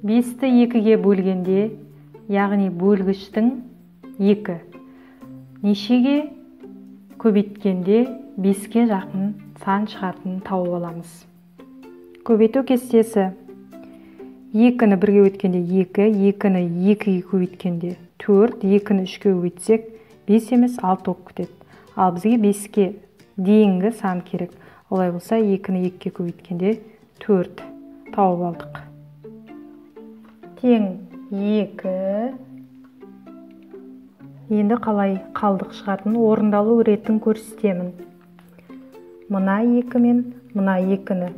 5-ті 2-ге бөлгенде, яғни бөлгіштің 2. Нешеге көбейткенде 5-ке жақын сан шығатынын тауып аламыз. Көбейту кестесі. 2-ні 1-ге өткенде 2, 2-ні 2-ге көбейткенде 4, 2-ні 3-ге көбейтсек 5 емес 6 болып кетеді. Ал бізге 5-ке дейінгі сан керек. Олай болса 2-ні 2-ге көбейткенде 4 тауып алдық. Тең 2. Енді қалай қалдық шығатынын орындалу ретін көрсетемін. Мына 2 мен мына 2-ні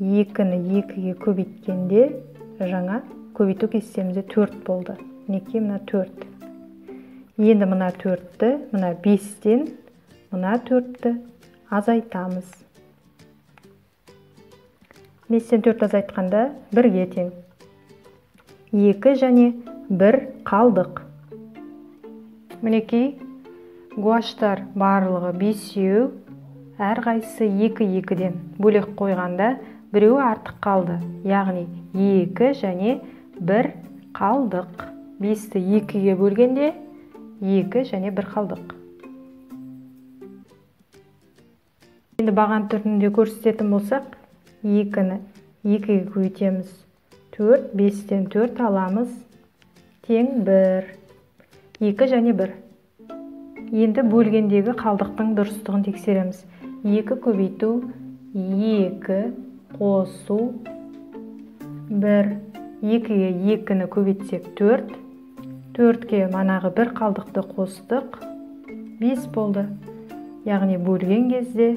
2-ні 2-ге көбейткенде жаңа көбейту кестемізде 4 болды. Мінекей мына 4. Енді мына 4-ті, мына 5-тен мына 4-ті азайтамыз. 5-тен 4 азайтқанда 1-ге тең. 2 және 1 қалдық. Мінекей гуаштар барлығы 5-еу, әрқайсысы 2-2-ден бөлек қойғанда біреуі артық қалды. Яғни 2 және 1 қалдық. 5-ті 2-ге бөлгенде 2 және 1 қалдық. Енді баған түрінде көрсететін болсақ, 2-ні 2-ге көбейтеміз. 4, 5-тен 4 аламыз, тең 1. 2 және 1. Енді бөлгендегі қалдықтың дұрыстығын тексереміз. 2 көбейту 2 қосу 1. 2-ге 2-ні көбейтсек 4. 4-ке манағы 1 қалдықты қостық, 5 болды. Яғни бөлген кезде,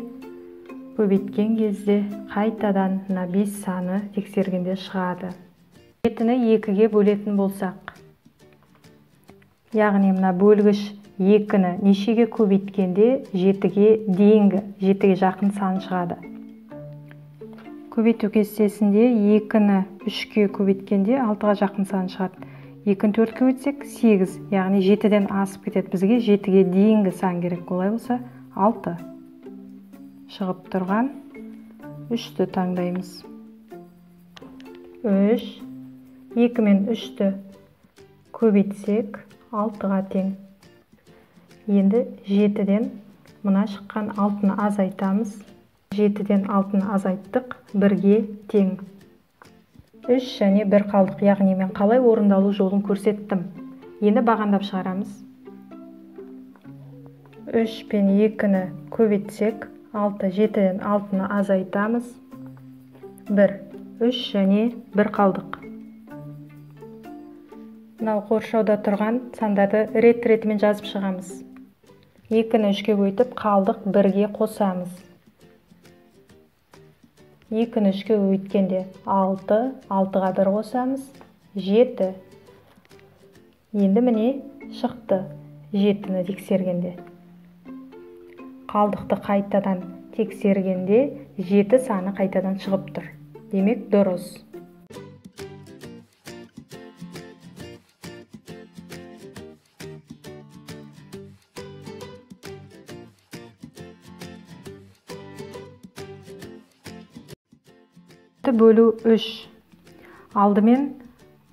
көбейткен кезде қайтадан мына 5 саны тексергенде шығады. 7-ні 2-ге бөлетін болсақ, яғни мына бөлгіш 2-ні нешеге көбейткенде 7-ге дейінгі, 7-ге жақын сан шығады. Көбейту кестесінде 2-ні 3-ке көбейткенде 6-ға жақын сан шығады. 2-ні 4-ке көбейтсек 8, яғни 7-ден асып кетеді. Бізге 7-ге дейінгі сан керек. Олай болса 6. Шығып тұрған 3-ті таңдаймыз. 3, 2 мен 3-ті көбейтсек 6-ға тең. Енді 7-ден мына шыққан 6-ны азайтамыз. 7-ден 6-ны азайттық, 1-ге тең. 3 және 1 қалдық. Яғни мен қалай орындалу жолын көрсеттім. Енді бағандап шығарамыз. 3 пен 2-ні көбейтсек 6, 7-ден 6-ны азайтамыз. 1, 3 және 1 қалдық. Мынау қоршауда тұрған сандарды рет-ретімен жазып шығамыз. 2-ні 3-ке көбейтіп, қалдық 1-ге қосамыз. 2-ні 3-ке көбейткенде 6, 6-ға 1 қосамыз, 7. Енді міне шықты 7-ні тексергенде. Қалдықты қайтадан тексергенде 7 саны қайтадан шығып тұр. Демек дұрыс. Бөлу 3. Алдымен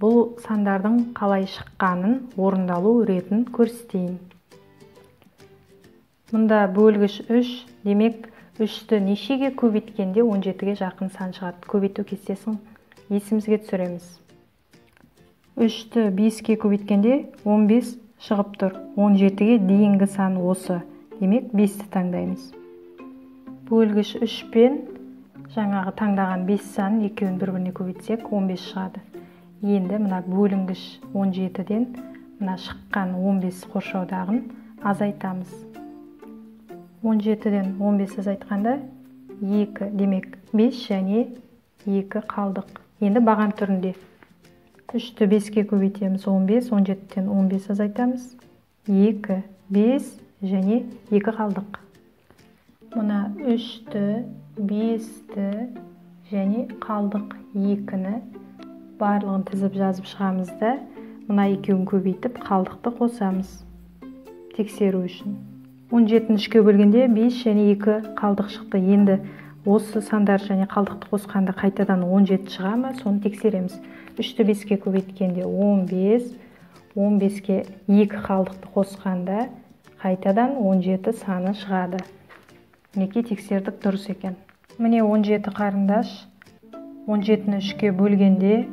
бұл сандардың қалай шыққанын, орындалу ретін көрсетейін. Мұнда бөлгіш 3, демек 3-ті нешеге көбейткенде 17-ге жақын сан шығады. Көбейту кестесін есімізге түсіреміз. 3-ті 5-ке көбейткенде 15 шығып тұр. 17-ге дейінгі сан осы. Демек 5-ті таңдаймыз. Бөлгіш 3 пен жаңағы таңдаған 5 санын екеуін бір-біріне көбейтсек 15 шығады. Енді мына бөлінгіш 17-ден мына шыққан 15 қоршаудағын азайтамыз. 17-ден 15 азайтқанда 2, демек 5 және 2 қалдық. Енді баған түрінде 3-ті 5-ке көбейтеміз 15, 17-ден 15 азайтамыз 2, 5 және 2 қалдық. Мына 3-ті, 5-ті және қалдық 2-ні барлығын тізіп жазып шығамыз да, мына екеуін көбейтіп қалдықты қосамыз тексеру үшін. 17-ні 3-ке бөлгенде 5 және 2 қалдық шықты. Енді Осы сандар және қалдықты қосқанда қайтадан 17 шыға ма, соны тексереміз. 3-ті 5-ке көбейткенде 15, 15-ке 2 қалдықты қосқанда қайтадан 17 саны шығады. Мінекей тексердік, дұрыс екен. Міне 17 қарындаш. 17-ні 3-ке бөлгенде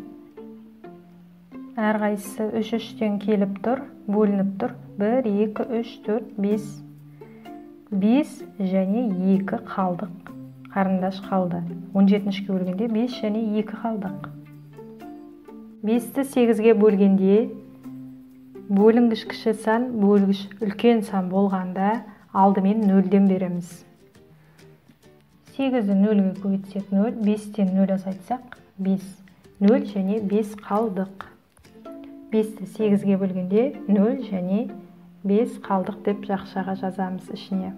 әрқайсысы 3-3-тен келіп тұр, бөлініп тұр. 1, 2, 3, 4, 5. 5 және 2 қалдық. Қарындаш қалды. 17-ні 3-ке бөлгенде 5 және 2 қалдық. 5-ті 8-ге бөлгенде бөлінгіш кіші сан, бөлгіш үлкен сан болғанда алдымен 0-ден береміз. 8-ді 0-ге көбейтсек 0, 5-тен 0 азайтсақ 5. 0 және 5 қалдық. 5-ті 8-ге бөлгенде 0 және 5 қалдық деп жақшаға жазамыз ішіне.